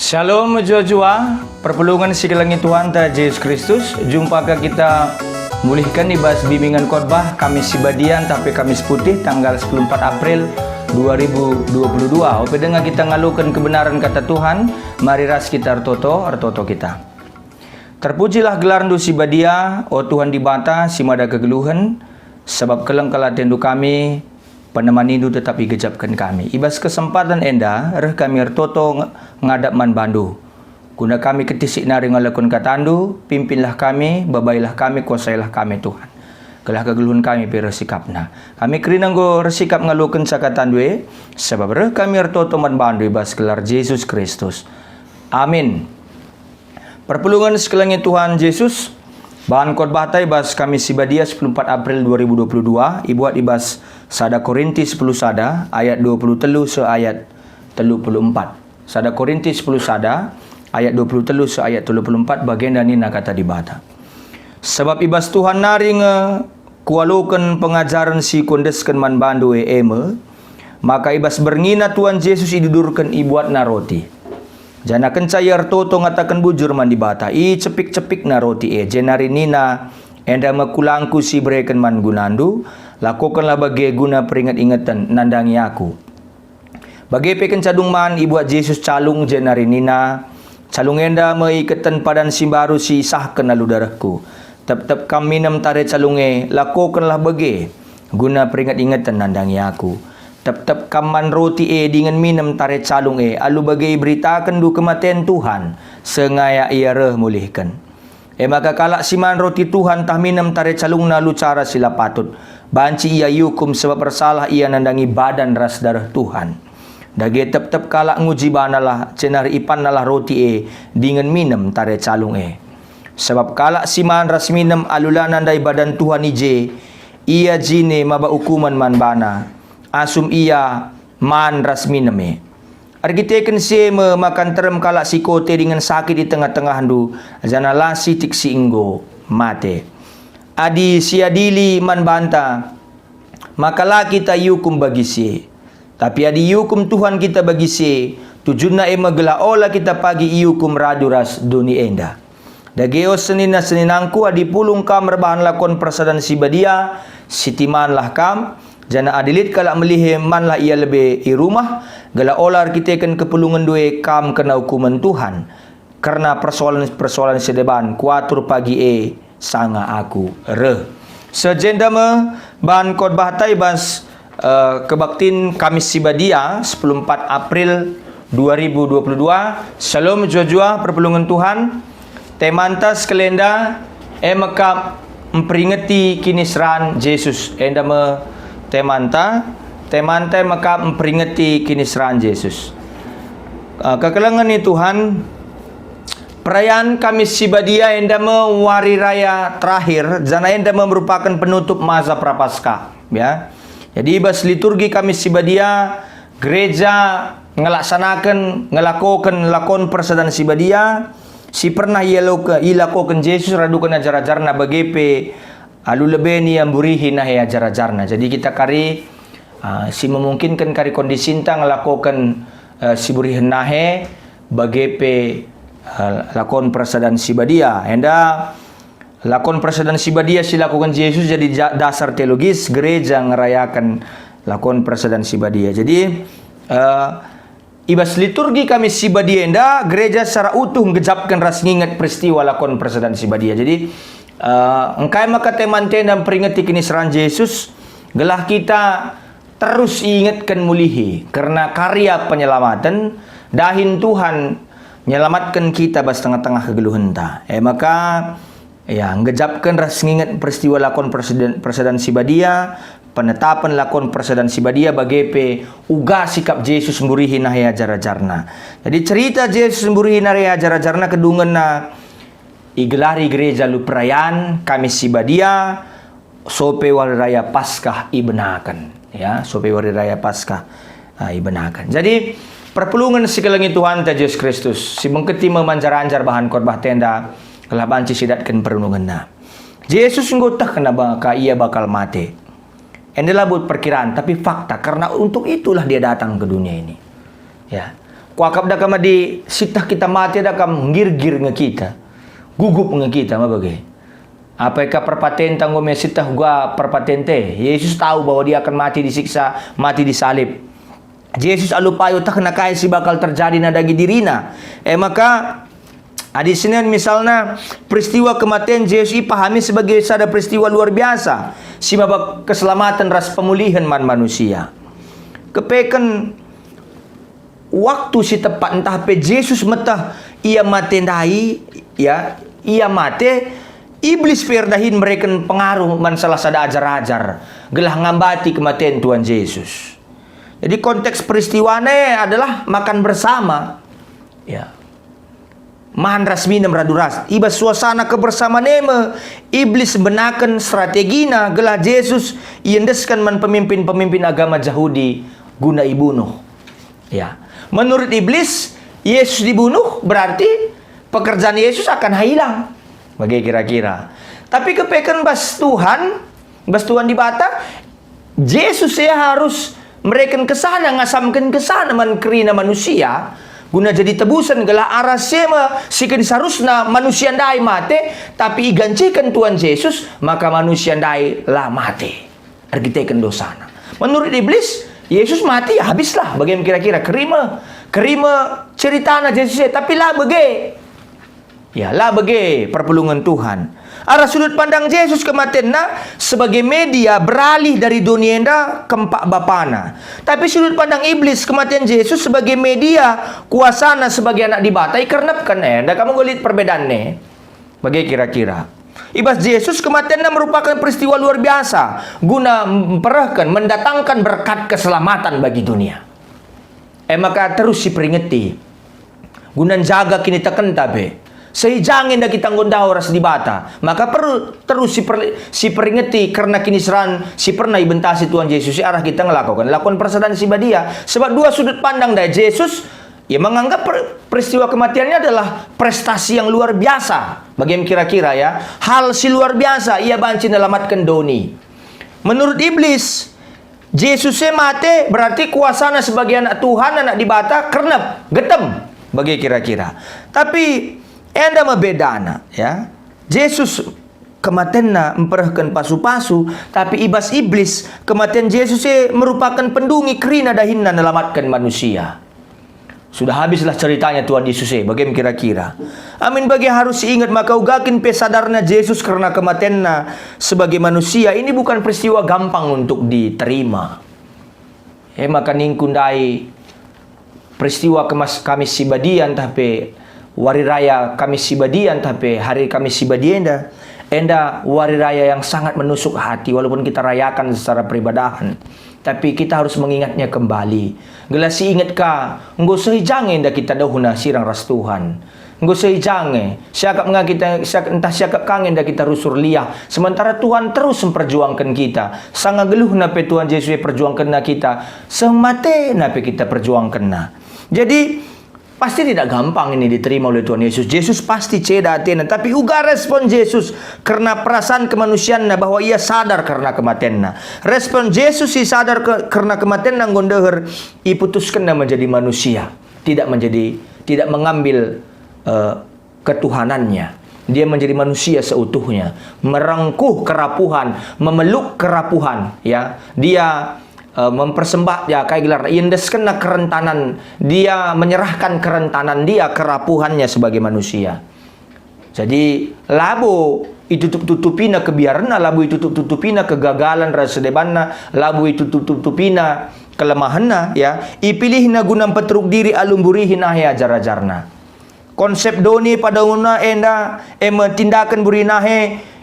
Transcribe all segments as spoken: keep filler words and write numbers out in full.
Shalom, mejuah-juah. Perpulungen si kelengi Tuhanta Jesus Kristus, jumpa ka kita mulihken i bas bimbingen khotbah Kamis si Badia ntah pe Kamis Putih tanggal sepuluh empat April dua ribu dua puluh dua. Ope denga kita ngaloken kebenaran Kata Tuhan, mari ras kita ertoto, ertoto kita. Terpujilah gelarNdu si Badia, o Tuhan Dibata, si mada kegeluhen, sabap keleng kal ateNdu kami, penemanindu tetap igejapken kami. I bas kesempatan enda, reh kami ertoto nge-, ngadap man bandu. Guna kami ketisik nari ngaloken katandu, pimpinlah kami, babailah kami, kuasailah kami, Tuhan. Gelah kegeluhen kami pe reh sikapna. Kami kerina enggo ersikap ngaloken katandu e, sabap reh kami ertoto man bandu i bas gelar Jesus Kristus. Amin. Perpulungen si kelengi Tuhan Jesus, bahan khotbahta i bas Kamis si Badia sepuluh empat April dua ribu dua puluh dua, ibuat i bas sada Korinti sepuluh sada ayat dua puluh telu seh ayat telu puluh empat. Sada Korinti sepuluh sada ayat dua puluh telu seh ayat telu puluh empat, bagenda nina Kata Dibata, "Sabap i bas Tuhan nari nge kualoken pengajaren si kuendesken man bandu e, e me, maka i bas berngiNa Tuhan Jesus idudurken ibuatNa roti. Janah kenca Ia ertoto ngataken bujur man Dibata, icepik-cepikNa roti e, jenari nina, 'Enda me kulangKu si ibereken man gunandu, lakokenlah bage guna peringet-ingeten nandangi Aku.' Bage pe kenca dung man, ibuat Jesus calung jenari nina, 'Calung enda me iketen padan si mbaru si isahken alu darehKu. Tep-tep kam minem tare calung e, lakokenlah bage, guna peringet-ingeten nandangi Aku. Tep-tep kam man roti e dingen minem tare calung e, alu bage iberitakenndu kematen Tuhan, seh ngayak Ia reh mulihken.' E maka kalak si man roti Tuhan tah minem tare calungna alu cara si la patut, banci ia iukum sabap ersalah ia nandangi badan ras dareh Tuhan. Dage tep-tep kalak nguji banalah, jenari ipannalah roti e dingen minem tare calung e. Sabap kalak si man ras minem alu la nandai badan Tuhan i je, ia jine maba ukumen man bana, asum ia man ras minem e. Erkiteken si e me maka nterem kalak si kote dingen sakit i tengah-tengahndu, janah la sitik si enggo mate. Adi siadili man banta, maka la kita iukum bagi si e. Tapi adi iukum Tuhan kita bagi si e, tujunna e me gelah ola kita pagi iukum radu ras doni enda. Dage o senina-seninangku, adi pulung kam erbahan lakon persadan si badia, sitimanlah kam, janah adi lit kalak melihe, manlah ia lebe i rumah, gelah ola erkiteken kepulungenndu e kam kena ukumen Tuhan. Kerna persoalan-persoalan si deban kuatur pagi e sanga aku reh. Seh jenda me bahan khotbahta i bas eh, kebaktin Kamis si Badia, sepuluh empat April dua ribu dua puluh dua. Shalom, mejuah-juah perpulungen Tuhan. Temanta sekalenda, e mekap mperingeti kiniseran Jesus. Enda me temanta, temanta e mekap mperingeti kiniseran Jesus. Eh, kekelengen ni Tuhan, perayaan Kamis si Badia enda me wari raya terakhir, janah enda me merupaken penutup masa Prapaskah. Ya. Jadi, i bas liturgi Kamis si Badia, gereja ngelaksanaken, ngelakoken lakon persadan si badia, si pernah ialoke-, ilakoken Jesus raduken ajar-ajarNa bage pe alu leben Ia mburihi nahe ajar-ajarNa. Jadi, kita kari, ah, si memungkinken kari kondisinta ngelakoken, eh, si burihen nahe, bage pe, eh, lakon persadan si badia. Enda lakon persadan si badia si lakoken Jesus jadi ja-, dasar teologis gereja ngerayaken lakon persadan si badia. Jadi, eh, i bas liturgi Kamis si badia enda, gereja secara utuh nggejapken ras nginget peristiwa lakon persadan si badia. Jadi, eh, engkai maka temanta enda mperingeti kiniseran Jesus, gelah kita terus iingetken mulihi kerna karya penyelamaten, dahin Tuhan nyelamatken kita bas tengah-tengah kegeluhenta. E maka, ya, nggejapken ras nginget peristiwa lakon perseden-, persadan si badia, penetapen lakon persadan si badia, bage pe uga sikap Jesus mburihi nahe ajar-ajarNa. Jadi, cerita Jesus mburihi nahe ajar-ajarNa kedungenna igelari gereja alu perayaan Kamis si Badia, sope Wari Raya Paskah ibenaken, ya, sope Wari Raya Paskah, ah, ibenaken. Jadi, perpulungen si kelengi Tuhanta Jesus Kristus, si bengketi me manjar-anjar bahan khotbahta enda, gelah banci sidatken perenungenna. Jesus enggo tehna maka Ia bakal mate. Enda labo perkiraan, tapi fakta, karena untuk itulah Dia datang ke dunia ini. Ya. Kuakap da kam adi sieteh kita mate da kam, nggirgir nge kita. Gugup nge kita, ma bage. Apai ka perpatenta enggo me sieteh uga perpatenta e. Yesus tahu bahwa dia akan mati disiksa, mati disalib. Jesus alu payo tehna kai si bakal terjadi na dage dirina. E maka, adi sinen misalna peristiwa kematen Jesus ipahami sebagai sada peristiwa luar biasa, si maba keselamatan ras pemulihen man manusia. Kepeken waktu si tepat ntah pe Jesus meteh ia mate ndai, ya, ia mate, Iblis pe erdahin mereken pengaruh man salah sada ajar-ajar gelah ngambati kematen Tuhan Jesus. Jadi konteks peristiwana e adalah makan bersama. Ya. Man ras minem radu ras. I bas suasana kebersamaan e me, Iblis mbenaken strategina gelah Jesus iendesken man pemimpin-pemimpin agama Jahudi guna ibunuh. Ya. Menurut Iblis, Yesus dibunuh berarti pekerjaan Yesus akan hilang. Bage kira-kira. Tapi kepeken bas Tuhan, bas Tuhan Dibata, Jesus e harus mereken kesana, ngasamken kesana man kerina manusia, guna jadi tebusen gelah arah si e me si kin seharusna manusia ndai mate, tapi iganciken Tuhan Jesus, maka manusia ndai la mate erkiteken dosana. Menurut Iblis, Yesus mati, ya habislah, bage me kira-kira, kerina, kerina ceritana Jesus e, tapi la bage. Ya, la bage perpulungen Tuhan. Arah sudut pandang Jesus kematenna sebagai media beralih dari doni enda kempak Bapana. Tapi sudut pandang Iblis kematen Jesus sebagai media kuasana sebagai Anak Dibata ikernepken. Eh, enda kamu nggo lit perbedaanna. Bage kira-kira. I bas Jesus kematenna merupakan peristiwa luar biasa guna mperehken, mendatangkan berkat keselamatan bagi dunia. E maka terus siperingeti. Guna njaga kinitekenta pe. Seh i ja nge enda kita enggo ndauh ras Dibata. Maka perlu terus siper-, siperingeti kerna kiniseran si pernah ibentasi Tuhan Jesus i arah kita ngelakoken lakon persadan si badia. Sebab dua sudut pandang ndai Jesus, ia menganggap per-, peristiwa kematiannya adalah prestasi yang luar biasa. Bage me kira-kira ya, hal si luar biasa ia banci nelamatken doni. Menurut Iblis, Jesus e mate berarti kuasana sebagai Anak Tuhan, Anak Dibata, kernep, getem, bage kira-kira. Tapi enda me bedana, ya. Jesus kematenna mperehken pasu-pasu, tapi i bas Iblis, kematen Jesus e merupaken pendungi kerina dahinna nelamatken manusia. Sudah habislah ceritanya Tuhan Yesus e, bage me kira-kira. Amin bage harus siinget maka uga kin pe sadarna Jesus kerna kematenna sebagai manusia, ini bukan peristiwa gampang untuk diterima. E maka ningku ndai, peristiwa Kemas-, Kamis si Badia ntah pe Wari Raya Kamis si Badia ntah pe Hari Kamis si Badia enda, enda wari raya yang sangat menusuk hati walaupun kita rayakan secara peribadahan. Tapi kita harus mengingatnya kembali. Gelah siinget ka, enggo seh i ja nge enda kita dauhna sirang ras Tuhan. Enggo seh i ja nge, siakap nga kita, siak-, ntah siakap ka nge enda kita rusur liah, sementara Tuhan terus mperjuangken kita. Sanga geluhna pe Tuhan Jesus e perjuangkenna kita, seh matena pe kita perjuangkenna. Jadi, pasti tidak gampang ini diterima oleh Tuhan Yesus. Jesus pasti ceda atena, tapi uga respon Jesus kerna perasaan kemanusianna bahwa ia sadar kerna kematenna. Respon Jesus si sadar ke-, kerna kematenna enggo ndeher, iputuskenna menjadi manusia, tidak menjadi, tidak mengambil, eh, ketuhanannya. Dia menjadi manusia seutuhnya, merengkuh kerapuhan, memeluk kerapuhan, ya. Dia, eh, mempersembah, ya, kai gelarna, iendeskenna kerentanan, dia menyerahkan kerentanan dia, kerapuhannya sebagai manusia. Jadi, labo itutup-tutupina kebiarenna, labo itutup-tutupina kegagalan ras sedebanna, labo itutup-tutupina kelemahenna, ya. Ipilihna guna mpeteruk diri alu mburihi nahe ajar-ajarna. Konsep doni pada umumna enda, e me tindaken mburihi nahe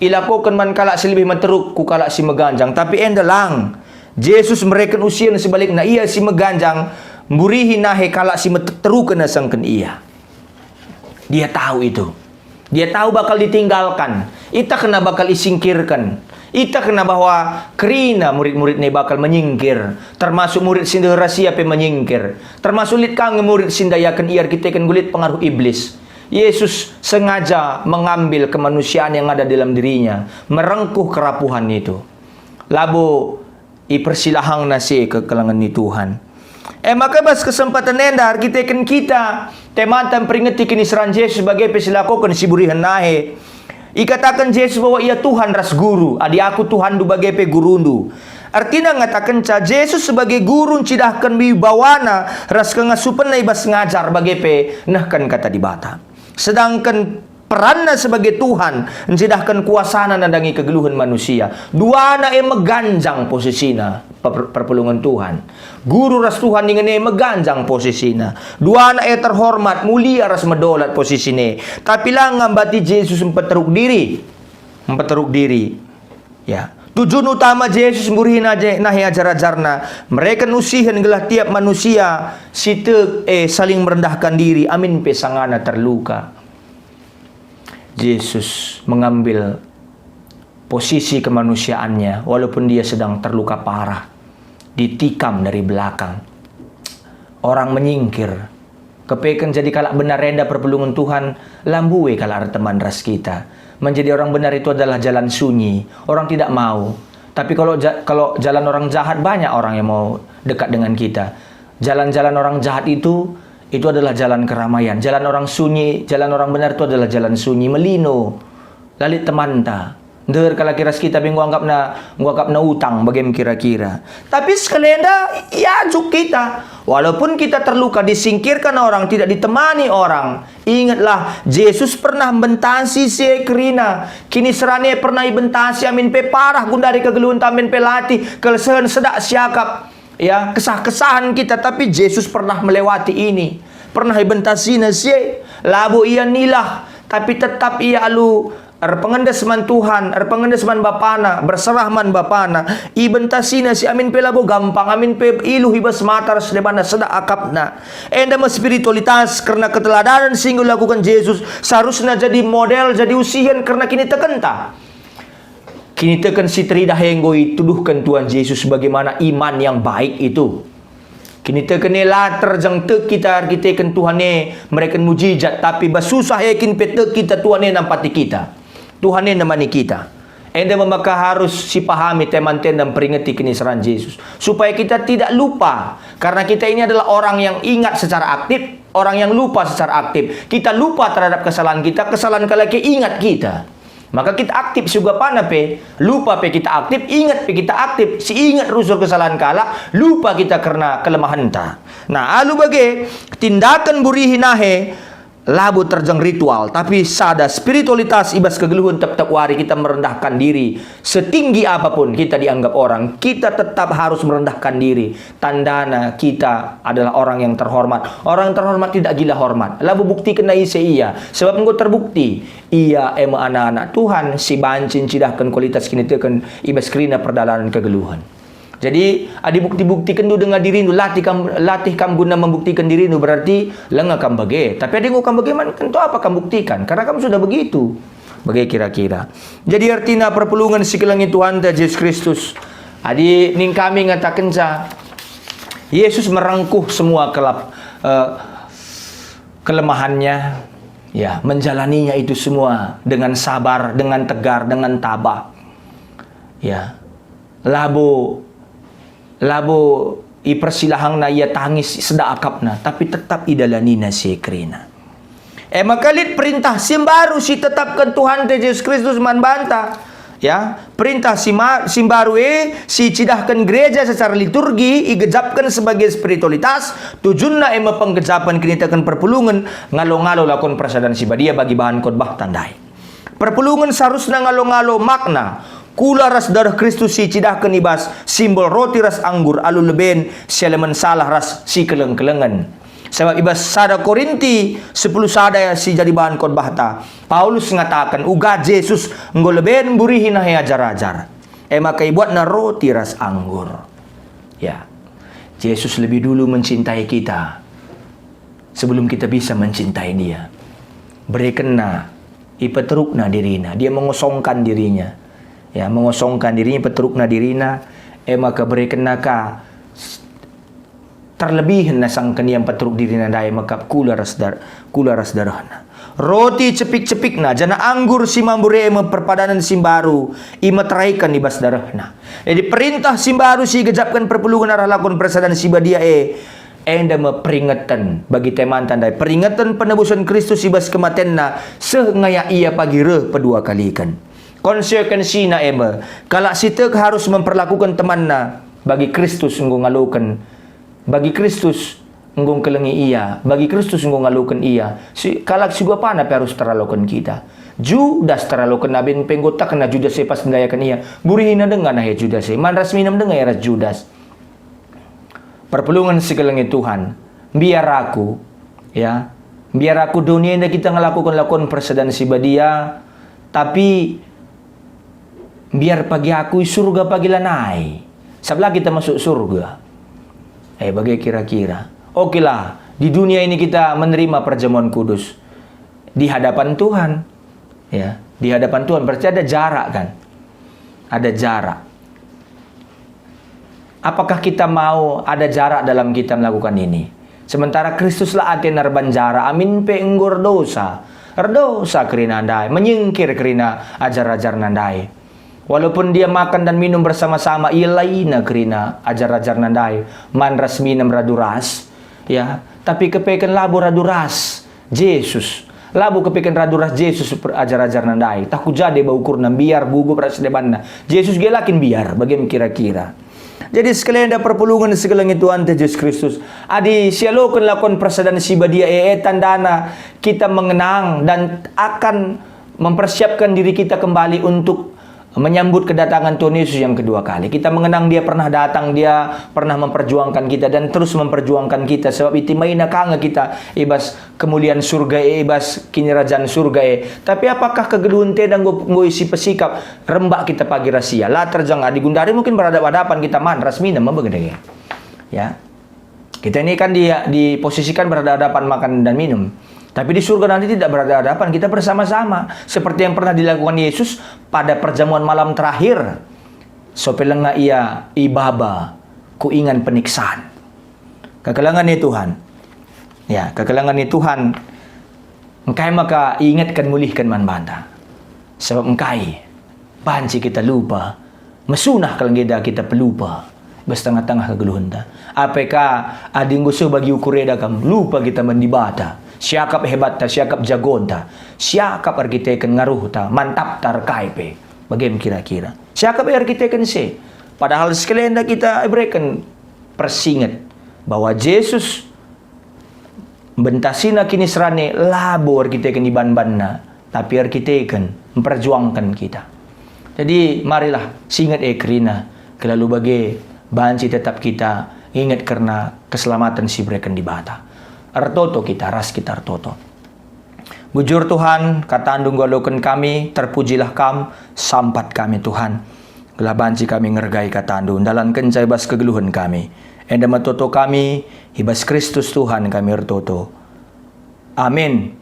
ilakoken man kalak si lebih meteruk ku kalak si meganjang, tapi enda lang. Jesus mereken usihen sebalikna, ia si meganjang mburihi nahe kalak si meteruken asangken ia. Dia tahu itu. Dia tahu bakal ditinggalkan. Itehna bakal isingkirken. Itehna bahwa kerina murid-muridna bakal menyingkir, termasuk murid si ndeher ras ia pe menyingkir, termasuk lit ka nge murid si ndayaken ia erkiteken nggo lit pengaruh iblis. Yesus sengaja mengambil kemanusiaan yang ada dalam dirinya, merengkuh kerapuhan itu. Labo ipersilahangna si e kekelengen ni Tuhan. E maka bas kesempaten enda erkiteken kita temanta mperingeti kiniseran Jesus bage pe si lakoken si burihen nahe. Ikataken Jesus bahwa Ia Tuhan ras Guru, "Adi Aku Tuhanndu bage pe Gurundu." Ertina ngatakenca Jesus sebagai Guru ncidahken wibawaNa ras kengasupenNa i bas ngajar bage pe nehken Kata Dibata. Sedangken peranNa sebagai Tuhan ncidahken kuasaNa nandangi kegeluhen manusia. Duana e meganjang posisina, per-, perpulungen Tuhan. Guru ras Tuhan ningen e meganjang posisina. Duana e terhormat, mulia ras medolat posisina e. Tapi la ngambati Jesus mpeteruk diri. Mpeteruk diri. Ya. Tujuan utama Jesus mburihi naje-, nahe ajar-ajarNa, mereken usihen gelah tiap manusia si tek e saling merendahkan diri, amin pe sangana terluka. Jesus mengambil posisi kemanusiaannya, walaupun Dia sedang terluka parah, ditikam dari belakang. Orang menyingkir. Kepeken jadi kalak benar enda perpulungen Tuhan, la mbue kalak erteman ras kita. Menjadi orang benar itu adalah jalan sunyi. Orang tidak mau. Tapi kalau ja-, kalau jalan orang jahat, banyak orang yang mau dekat dengan kita. Jalan-jalan orang jahat itu, itu adalah jalan keramaian. Jalan orang sunyi, jalan orang benar itu adalah jalan sunyi, melino. La lit temanta. Ndeher kalak i ras kita pe enggo anggapna, enggo anggapna utang, bage me kira-kira. Tapi sekalenda iajuk kita. Walaupun kita terluka, disingkirkan orang, tidak ditemani orang. Ingetlah, Jesus pernah mbentasi si e kerina. Kiniseran e pernah ibentasi, amin pe parah gundari kegeluhenta, amin pe latih, kelesehen, sedak siakap. Ya, kesah-kesahen kita, tapi Jesus pernah melewati ini. Pernah ibentasiNa si e. Labo Ia nilah, tapi tetap Ia alu erpengendes man Tuhan, erpengendes man BapaNa, berserah man BapaNa. IbentasiNa si e, amin pe labo gampang, amin pe iluh i bas mata ras debanna sedak akapna. Enda me spiritualitas kerna keteladanen si enggo ilakuken Jesus, seharusna jadi model, jadi usihen kerna kinitekenta. Kiniteken si teridah e enggo ituduhken Tuhan Jesus sebagaimana iman yang baik itu. Kiniteken e la terjeng tek kita erkiteken Tuhan e mereken mujizat, tapi bas susah e kin pe tek kita Tuhan e nampati kita. Tuhan e nemani kita. Enda me maka harus sipahami temanta enda mperingeti kiniseran Jesus, supaya kita tidak lupa, karena kita ini adalah orang yang ingat secara aktif, orang yang lupa secara aktif. Kita lupa terhadap kesalahan kita, kesalahan kalak e ingat kita. Maka kita aktif, si uga pana pe, lupa pe kita aktif, ingat pe kita aktif, si ingat rusur kesalahan kalak, lupa kita kerna kelemahenta. Nah, alu bage, tindaken mburihi nahe labo terjeng ritual, tapi sada spiritualitas i bas kegeluhen tep-tep wari kita merendahkan diri. Setinggi apapun kita dianggap orang, kita tetap harus merendahkan diri. Tandana kita adalah orang yang terhormat. Orang yang terhormat tidak gila hormat. Labo buktikenna ise ia, sebab enggo terbukti. Ia e me anak-anak Tuhan si banci ncidahken kualitas kiniteken i bas kerina perdalanen kegeluhen. Jadi, adi bukti-buktikenndu denga dirindu, latih kam, latih kam guna membuktiken dirindu, berarti langa kam bage. Tapi adi enggo kam bage man, tentu apa kam buktikan? Karena kam sudah begitu. Bage kira-kira. Jadi, ertina perpulungen si kelengi Tuhanta Jesus Kristus. Adi ning kami ngatakenca, Yesus merengkuh semua kelap-, eh, kelemahannya, ya, menjalaninya itu semua dengan sabar, dengan tegar, dengan tabah. Ya, labo, labo ipersilahangna ia tangis sedak akapna, tapi tetap idalanina si e kerina. E maka lit perintah si mbaru si tetapken Tuhanta Jesus Kristus man banta. Ya, perintah si ma-, si mbaru e si cidahken gereja secara liturgi igejapken sebagai spiritualitas, tujunna e me penggejapen kiniteken perpulungen, ngalo-ngalo lakon persadan si badia bagi bahan khotbahta ndai. Perpulungen seharusna ngalo-ngalo makna, kula ras dareh Kristus si cidahken i bas simbol roti ras anggur alu leben si elemen salah ras si keleng-kelengen. Sabap i bas sada Korinti sepuluh sada si jadi bahan khotbahta, Paulus ngataken uga Jesus enggo leben mburihi nahe ajar-ajar. E maka ibuatna roti ras anggur. Ya, Jesus lebih dulu mencintai kita sebelum kita bisa mencintai Dia. Berekenna, ipeterukna dirina, Dia mengosongkan dirinya. Ya, mengosongkan dirinya, peterukna dirina, e maka berekenna ka s-, terlebihen asangken Ia mpeteruk dirina ndai maka kula ras dar-, kula ras darehna. Roti cepik-cepikna, janah anggur si mambur e me perpadanen si mbaru, imeteraiken i bas darehna. Jadi perintah si mbaru si igejapken perpulungen arah lakon persadan si badia e, Enda me peringeten bagi temanta ndai, peringeten penebusen Kristus i bas kematenNa, seh ngayak Ia pagi reh pedua kaliken. Konsekensina e me, kalak si tek harus memperlakuken temanna bagi Kristus enggo ngaloken, bagi Kristus enggo ngkelengi ia, bagi Kristus enggo ngaloken ia. Si, kalak si guapana pe arus teraloken kita. Judas teraloken, aben pe enggo tekna Judas e pas ndayaken ia. Gurihina denga nahe Judas e, man ras minem denga ia ras Judas. Perpulungen si kelengi Tuhan, mbiar aku, ya, mbiar aku doni enda kita ngelakuken lakon persadan si badia, tapi mbiar pagi aku i surga pagi lanai, sabap la kita masuk surga. Eh, bage kira-kira. Okelah, di dunia ini kita menerima perjamuan kudus di hadapan Tuhan. Ya, di hadapan Tuhan berarti ada jarak, kan? Ada jarak. Apakah kita mau ada jarak dalam kita melakukan ini? Sementara Kristuslah atena erban jarak, amin pe enggo erdosa. Erdosa kerina ndai, menyingkir kerina ajar-ajarNa ndai. Walaupun Dia makan dan minum bersama-sama, ielaina kerina ajar-ajarNa ndai, man ras minem radu ras, ya, tapi kepeken labo radu ras Jesus. Labo kepeken radu ras Jesus per-, ajar-ajarNa ndai. Tah ku ja deba ukurna, mbiar, gugup ras debanna. Jesus gia la kin mbiar, bage me kira-kira. Jadi sekali enda perpulungen si kelengi Tuhanta Jesus Kristus. Adi sialoken lakon persadan si badia e, e tandana kita mengenang dan akan mempersiapkan diri kita kembali untuk menyambut kedatangan Tuhan Yesus yang kedua kali. Kita mengenang Dia pernah datang, Dia pernah memperjuangkan kita dan terus memperjuangkan kita, sebab itimaina ka nge kita i bas kemulian surga e, i bas kinirajan surga e. Tapi apakah kegeluhenta enda enggo, enggo isi pesikap rembak kita pagi ras Ia? La terjeng. Adi gundari mungkin berhadap-hadapan kita man ras minem, me bage dage. Ya. Kita ini kan di, diposisikan berhadapan makan dan minum. Tapi di surga nanti tidak berhadapan, kita bersama-sama. Seperti yang pernah dilakukan Yesus pada perjamuan malam terakhir. Sope lenga Ia ibaba ku ingan peniksan. Kekelengen ni Tuhan. Ya, kekelengen ni Tuhan. Engkai maka iingetken mulihken man banta? Sebab engkai? Banci kita lupa. Mesunah kal nggeda kita pelupa bas tengah-tengah kegeluhenta. Ape ka adi enggo seh bagi ukur eda kam, lupa kita man Dibata. Siakap hebatta, siakap jagonta, siakap erkiteken ngaruhta, mantapta erkai pe. Bage me kira-kira. Siakap erkiteken se. Padahal sekalenda kita ibereken persinget bahwa Jesus mbentasina kiniseran e labo erkiteken iban-banna, tapi erkiteken mperjuangken kita. Jadi, marilah singet e kerina, kelalu bage banci tetap kita inget kerna keselamaten si ibereken Dibata. Ertoto kita, ras kita ertoto. Bujur Tuhan, kataNdu ngaloken kami, terpujilah Kam, sampat kami Tuhan. Gelah banci kami ngergai kataNdu, ndalankenca i bas kegeluhen kami. Enda me toto kami, i bas Kristus Tuhan kami ertoto. Amin.